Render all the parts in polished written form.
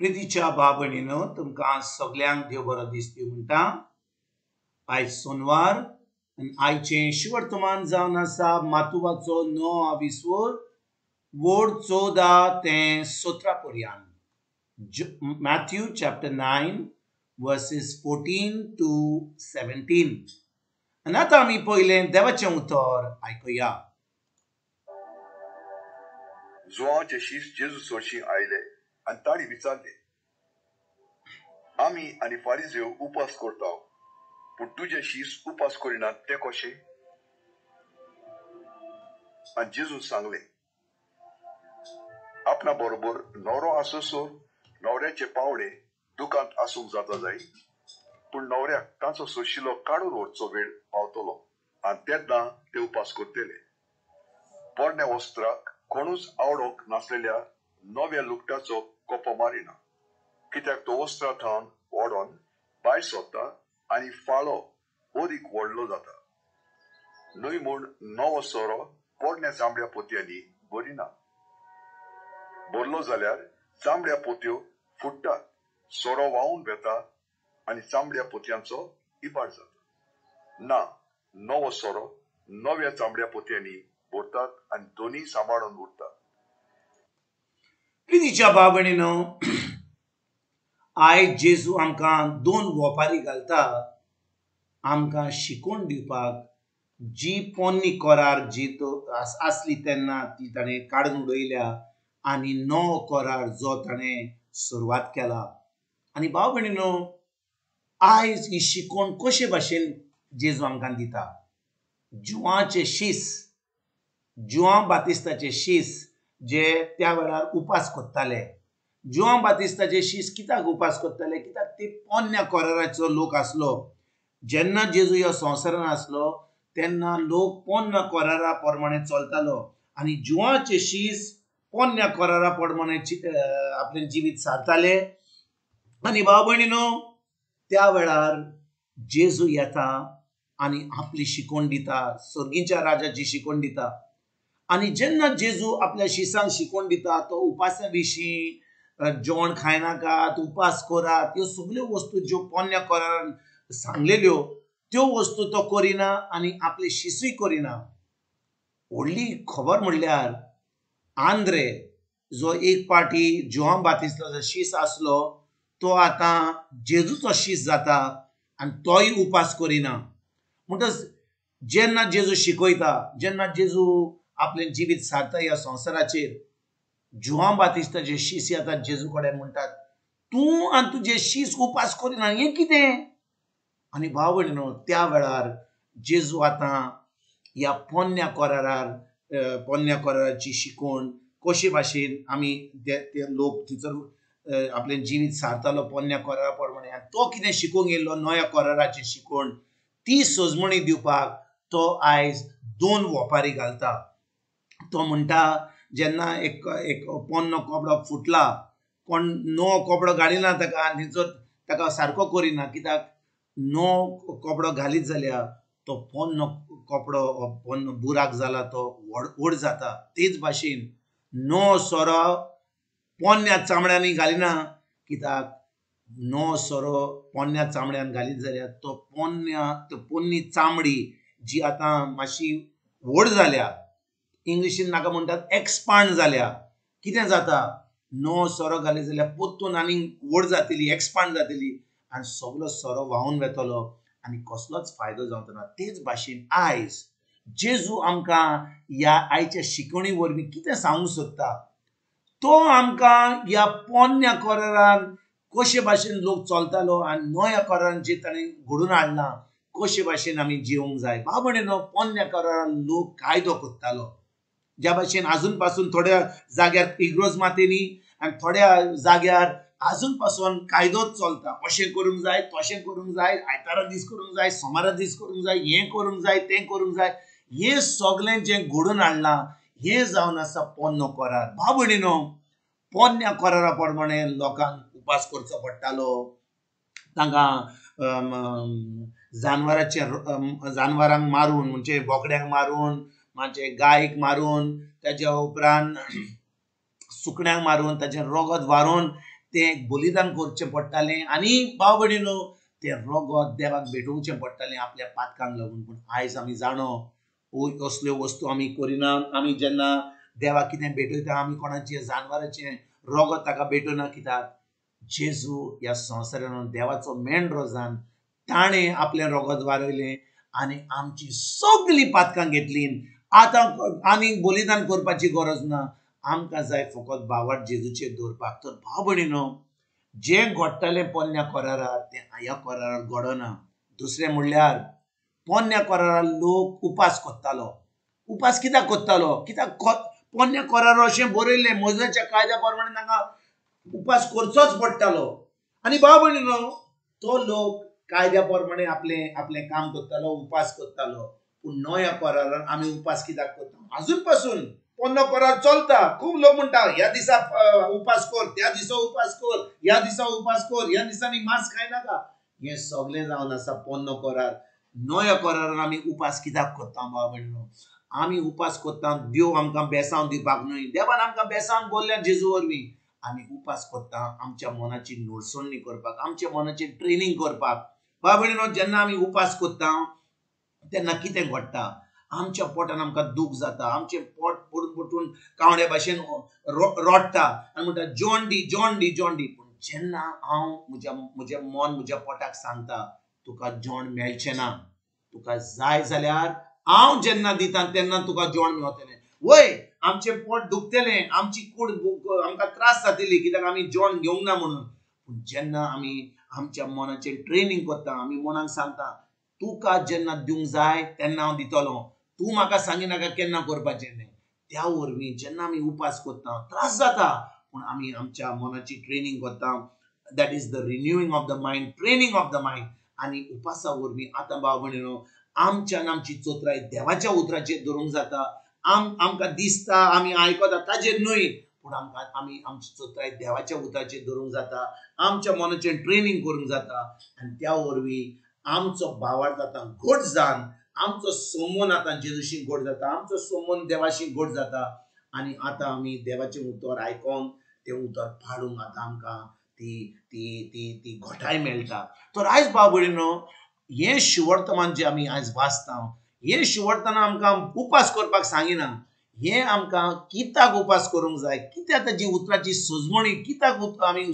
प्रितीच्या भाव भयणीनो, तुमकां सगल्यांक देव बरो दीस दिवं म्हणटा. आयज सोनवार आनी आयचें शुवर्तमान जावन आसा मातुवाचो 9 विसवर वोड 14 ते 17 पर्यंत. Matthew chapter 9 verses 14 to 17. आनी आतां आमी पयलें देवाचें उतर आयकुया. जुवांचे शीस जेजू सरशीं आयले आनी तांणी विचारले, आमी आनी फारिजेव उपास करता, पूण तुजे शीस उपास करिनात ते कशे? आनी जेजून सांगले, आपणा बरोबर न्हवरो आसोसर न्हवऱ्याचे पावणे दुकांत आसूंक जाता जाय, पूण न्हवऱ्याक तांचो सोशिलो काडून व्हरचो वेळ पावतलो आनी तेन्ना ते उपास करतले. पोरण्या वस्त्राक कोणूच आवडोंक नासलेल्या नव्या लुगटाचो कोपो मारिना, कित्याक तो वस्त्रा थावन ओडोन भायर सोदता आनी फाळो अदीक व्हडलो जाता. न्हय म्हूण नवो सोरो पोरण्या चामड्या पोतयांनी भरिना, भरलो जाल्यार चामड्या पोतयो फुट्टात, सोरो व्हांवून वेता आनी चामड्या पोतयांचो इबाड जाता. ना, नवो सोरो नव्या चामड्या पोतयांनी भरतात आनी दोनूय सांबाळून उरतात. प्रितीच्या भाव भयणीनो, आयज जेजू आमकां दोन वोपारी घालता आमकां शिकोवन दिवपाक. जी पोन्नी करार जी तो आसली तेन्ना ती ताणें काडून उडयल्या आनी नवो करार जो ताणें सुरवात केला. आनी भाव भयणीनो, आयज ही शिकवण कशे भाशेन जेजू आमकां दिता? जुवाचे शीस, जुवां बातिस्ताचे शीस जे त्या वेळार उपास करताले. जुवां बातिस्ताचे शीस कित्याक उपास करताले? कित्याक ते पोन्न्या कराराचो लोक आसलो. जेन्ना जेजू ह्या संवसारान आसलो तेन्ना लोक पोन्न्या करारा प्रमाणे चलतालो आनी जुवाचे शीस पोन्न्या करारा प्रमाणे आपलें जिवीत सारताले. आनी भाव भयणीनो, त्या वेळार जेजू येता आनी आपली शिकवण दिता, सर्गीच्या राजाची शिकवण दिता. आनी जेन्ना जेजू आपल्या शिसांक शिकवण दिता तो उपासा विशीं, जेवण खायनाकात, उपास करात, ह्यो सगल्यो वस्तू ज्यो पोन्न्या करारान सांगलेल्यो त्यो वस्तू तो करिना आनी आपले शिसूय करिना. व्हडली खबर म्हणल्यार आंद्रे जो एक पाटी जुवां बातिस्ताचो शीस आसलो तो आतां जेजूचो शीस जाता आनी तोय उपास करिना. म्हणटच जेन्ना जेजू शिकयता, जेन्ना जेजू आपलें जिवीत सारता ह्या संवसाराचेर, जुवां बातिस्ताचे शीस येतात जेजू कडेन म्हणटात, तूं आनी तुजे शीस उपास करिना, हें कितें? आनी भाव भयणीनो, त्या वेळार जेजू आतां ह्या पोन्न्या करारार, पोन्न्या कराराची शिकवण कशे भाशेन आमी ते लोक थंयसर आपलें जिवीत सारतालो पोन्न्या करारा प्रमाणे, आनी तो कितें शिकोवंक येयल्लो नव्या कराराची शिकवण, ती सजमणी दिवपाक तो आयज दोन वोपारी घालता. तो म्हणटा, जेन्ना एक एक पोन्नो कपडो फुटला, कोण नवो कपडो घालिना ताका आनी थंयसर ताका सारको करिना, कित्याक नवो कपडो घालीत जाल्यार तो पोन्नो कपडो पोन्नो बुराक जाला तो व्हड व्हड जाता. तेच भाशेन नवो सोरो पोन्न्या चामड्यांनी घालिना, कित्याक नवो सोरो पोन्न्या चामड्यान घालीत जाल्यार तो पोन्न्या तो पोन्नी चामडी जी आतां मातशी व्हड जाल्या, इंग्लिशीन नाका म्हणटात एक्सपांड जाल्या, कितें जाता, नवो सोरो घालीत जाल्यार परतून आनीक व्हड जातली, एक्सपांड जातली आनी सगलो सोरो व्हांवून वेतलो आनी कसलोच फायदो जावचो ना. तेच भाशेन आयज जेजू आमकां ह्या आयच्या शिकवणी वरवीं कितें सांगूंक सोदता, तो आमकां ह्या पोन्न्या करारान कशे भाशेन लोक चलतालो आनी नव्या करारान जे ताणें घडोवन हाडलां कशे भाशेन आमी जिवंक जाय. भाव भयणीनो, पोन्न्या करारान लोक कायदो करतालो, ज्या भाशेन आजून पासून थोड्या जाग्यार इग्रोज मातेनी आनी थोड्या जाग्यार आजून पासून कायदोच चलता, अशें करूंक जाय, तशें करूंक जाय, आयतारा दीस करूंक जाय, सोमारा दीस करूंक जाय, हें करूंक जाय, तें करूंक जाय. हें सगलें जें घडोवन हाडलां हें जावन आसा पोन्नो करार. भाव भयणीनो, पोन्न्या करारा प्रमाणे लोकांक उपास करचो पडटालो, तांकां जानवराचे जानवरांक मारून, म्हणजे बोकड्यांक मारून, म्हणजे गायक मारून, ताज्या उपरांत सुकण्यांक मारून ताचें रगत व्हारोवन तें बलिदान करचें पडटालें आनी भाव भयणीनो तें रगत देवाक भेटोवचें पडटालें आपल्या पातकांक लागून. पूण आयज आमी जाणो असल्यो वस्तू आमी करिना. आमी जेन्ना देवाक कितें भेटयता आमी कोणाचें जानवराचें रगत ताका भेटयना, कित्याक जेजू ह्या संवसारान देवाचो मेंढरो जावन ताणें आपलें रगत वारयलें आनी आमची सगळीं पातकां घेतलीं. आतां आनी बलिदान करपाची गरज ना, आमकां जाय फकत भावार्थ जेजूचेर दवरपाक. तर भाव भयणीनो, जें घडटालें पोन्न्या करारार तें ह्या करारार घडना. दुसरें म्हणल्यार पोन्न्या करारार लोक उपास करतालो. उपास कित्याक करतालो? कित्याक पोन्न्या करारार अशें बरयल्लें मोजाच्या कायद्या प्रमाणे तांकां उपास करचोच पडटालो. आनी भाव भयणीनो, तो लोक कायद्या प्रमाणे आपलें आपलें काम करतालो, उपास करतालो. पूण नव्या करारान आमी उपास कित्याक करता? आजून पासून पोन्नो करार चलता. खूब लोक म्हणटा ह्या दिसा उपास कर, त्या दिसा उपास कर, ह्या दिसा उपास कर, ह्या दिसांनी मांस खायनाका. हें सगळें जावन आसा पोन्नो करार. नव्या करारान आमी उपास कित्याक करता भाव भयणीनो? आमी उपास करता देव आमकां बेसांव दिवपाक न्हय. देवान आमकां बेसांव बोल्ल्या जेजू वरवीं. आमी उपास करता आमच्या मनाची नडसणी करपाक, आमच्या मनाची ट्रेनींग करपाक. भाव भयणीनो, जेन्ना आमी उपास करता तेन्ना कितें घडटा? आमच्या पोटान आमकां दूख जाता, आमचें पोट पडून पडून कावड्या भाशेन रोडटा आनी म्हणटा John D, John D, John D. पूण जेन्ना हांव म्हज्या म्हजें मन म्हज्या पोटाक सांगता तुका जेवण मेळचें ना, तुका जाय जाल्यार हांव जेन्ना दिता तेन्ना तुका जेवण मेळटलें. वय आमचें पोट दुखतलें, आमची कूड आमकां त्रास जातली कित्याक आमी जेवण घेवंक ना म्हणून. पूण जेन्ना आमी आमच्या मनाचें ट्रेनींग करता, आमी मनाक सांगता तुका जेन्ना दिवंक जाय तेन्ना हांव दितलो, तूं म्हाका सांगिनाका केन्ना करपाचें तें. त्या वरवीं जेन्ना आमी उपास करता त्रास जाता, पूण आमी आमच्या मनाची ट्रेनींग करता. That is the renewing of the mind, training of the mind. आनी उपासा वरवीं आतां भाव भयणीनो आमच्यान आमची चोत्राय देवाच्या उतराचेर धरूंक जाता. आमकां दिसता, आमी आयकता ताजेर न्हय, पूण आमकां आमी आमची चोत्राय देवाच्या उतराचेर धरूंक जाता, आमच्या मनाचें ट्रेनींग करूंक जाता. आनी त्या वरवीं आमचो भावार्थ आतां घट जावन आमचो संबंद आतां जेजूशी घट जाता, आमचो संबंद देवाशी घट जाता. आनी आतां आमी देवाचें उतर आयकोन तें उतर पाळूंक आतां आमकां ती ती ती ती घटाय मेळटा. तर आयज भाव भयणीनो, हें शिवर्तमान जें आमी आयज वाचता, हें शिवर्तना आमकां उपास करपाक सांगिना. हें आमकां कित्याक उपास करूंक जाय, कित्याक ताजी उतराची सजमणी, कित्याक आमी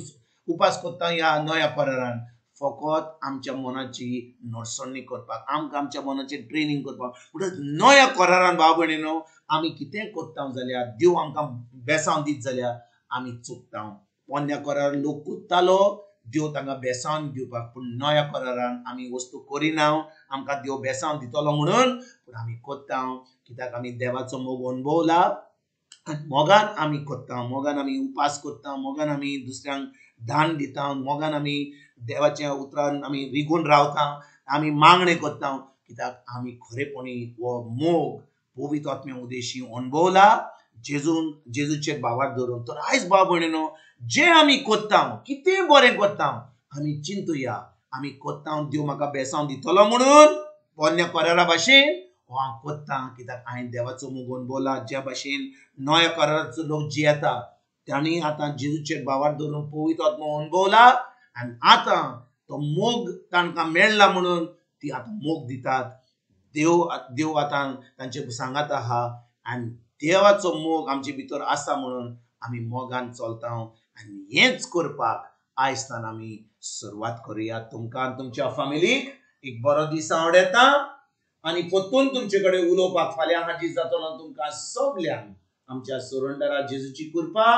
उपास करता ह्या नव्या करारान? फकत आमच्या मनाची नडसणी करपाक, आमकां आमच्या मनाचें ट्रेनींग करपाक. म्हणटच नव्या करारान भाव भयणीनो आमी कितें करता जाल्यार, देव आमकां बेसांव दीत जाल्यार आमी चुकता. पोन्न्या करार लोक करतालो देव तांकां बेसांव दिवपाक, पूण नव्या करारान आमी वस्तू करिना, आमकां देव बेसांव दितलो म्हणून, पूण आमी करता कित्याक आमी देवाचो मोग अणभवला आनी मोगान आमी करता, मोगान आमी उपास करता, मोगान आमी दुसऱ्यांक दान दिता, मोगान आमी देवाच्या उतरान आमी रिगून रावता, आमी मागणें करता कित्याक आमी खरेपणी हो मोग पवित्र आत्म्या उदेशी अणभवला जेजून जेजूचेर भावार्थ धरून. तर आयज भाव भयणीनो, जें आमी करता, कितें बरें करता, आमी चिंतुया आमी करता देव म्हाका बेसांव दितलो म्हणून पोन्न्या करारा भाशेन हो हांव करता कित्याक हांवें देवाचो मोग अणभवला. ज्या भाशेन नव्या कराराचो लोक जियेता तांणी आतां जेजूचेर भावार्थ धरून पवित्र आत्मो अणभवला आनी आतां तो मोग तांकां मेळ्ळा म्हणून ती आतां मोग दितात. देव देव आतां तांचे सांगात आहा आनी देवाचो मोग आमचे भितर आसा म्हणून आमी मोगान चलता. आनी हेंच करपाक आयज आमी सुरवात करुया. तुमकां तुमच्या फामिलीक एक बरो दीस आवडटा आनी परतून तुमचे कडेन उलोवपाक फाल्यां हाजीर जातलो. तुमकां सगल्यांक आमच्या सोरंडरा जेजूची कृपा,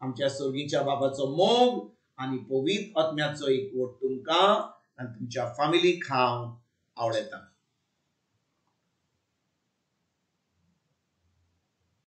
आमच्या सोर्गीच्या बाबाचो मोग आनी पवित्र आत्म्याचो एकवट तुमकां आनी तुमच्या फामिलीक हांव आवडटा.